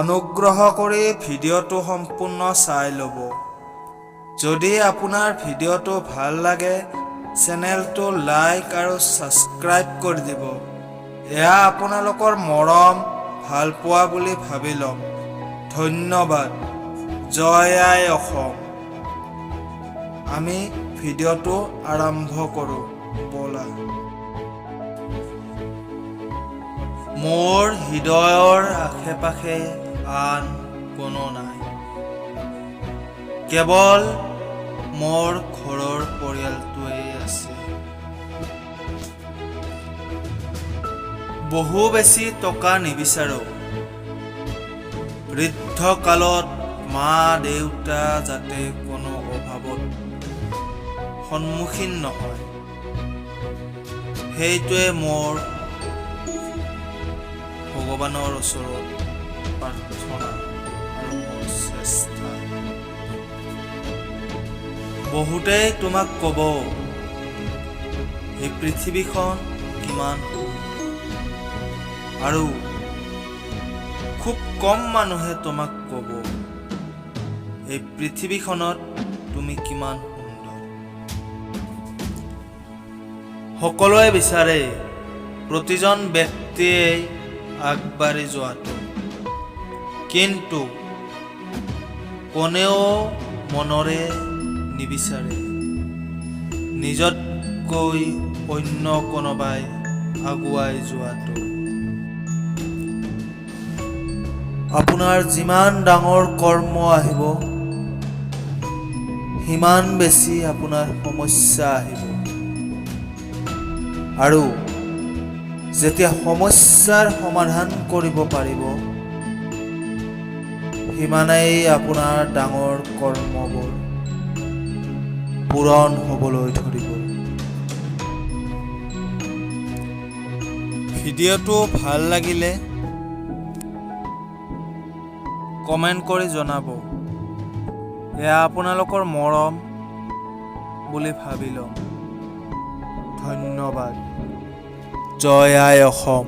অনুগ্ৰহ কৰি ভিডিঅ'টো সম্পূৰ্ণ চাই ল'ব। যদি আপোনাৰ ভিডিঅ'টো ভাল লাগে, চেনেলটো লাইক আৰু ছাবস্ক্ৰাইব কৰি দিব। এয়া আপোনালোকৰ মৰম ভালপোৱা বুলি ভাবি ল'ম। ধন্যবাদ। জয় আই অসম। আমি ভিডিঅ'টো আৰম্ভ কৰোঁ ব'লা। মোৰ হৃদয়ৰ আশে পাশে আন কোনো নাই, কেৱল মোৰ ঘৰৰ পৰিয়ালটোৱেই আছে। বহু বেছি টকা নিবিচাৰোঁ। বৃদ্ধ কালত মা দেউতা যাতে কোনো অভাৱত সন্মুখীন নহয়, সেইটোৱে মোৰ ভগৱানৰ ওচৰত প্ৰাৰ্থনা আৰু মোৰ চেষ্টা। বহুতেই তোমাক ক'ব এই পৃথিৱীখন কিমান সুন্দৰ, আৰু খুব কম মানুহে তোমাক ক'ব এই পৃথিৱীখনত তুমি কিমান সুন্দৰ। সকলোৱে বিচাৰে প্ৰতিজন ব্যক্তিয়েই আগবাঢ়ি যোৱাটো, কিন্তু কোনেও মনৰে নিবিচাৰে নিজতকৈ অন্য কোনোবাই আগুৱাই যোৱাটো। আপোনাৰ যিমান ডাঙৰ কৰ্ম আহিব, সিমান বেছি আপোনাৰ সমস্যা আহিব, আৰু যেতিয়া সমস্যাৰ সমাধান কৰিব পাৰিব, সিমানেই আপোনাৰ ডাঙৰ কৰ্মবোৰ পূৰণ হ'বলৈ ধৰিব। ভিডিঅ'টো ভাল লাগিলে কমেণ্ট কৰি জনাব। এয়া আপোনালোকৰ মৰম বুলি ভাবি ল'ম। ধন্যবাদ। জয় আই অসম।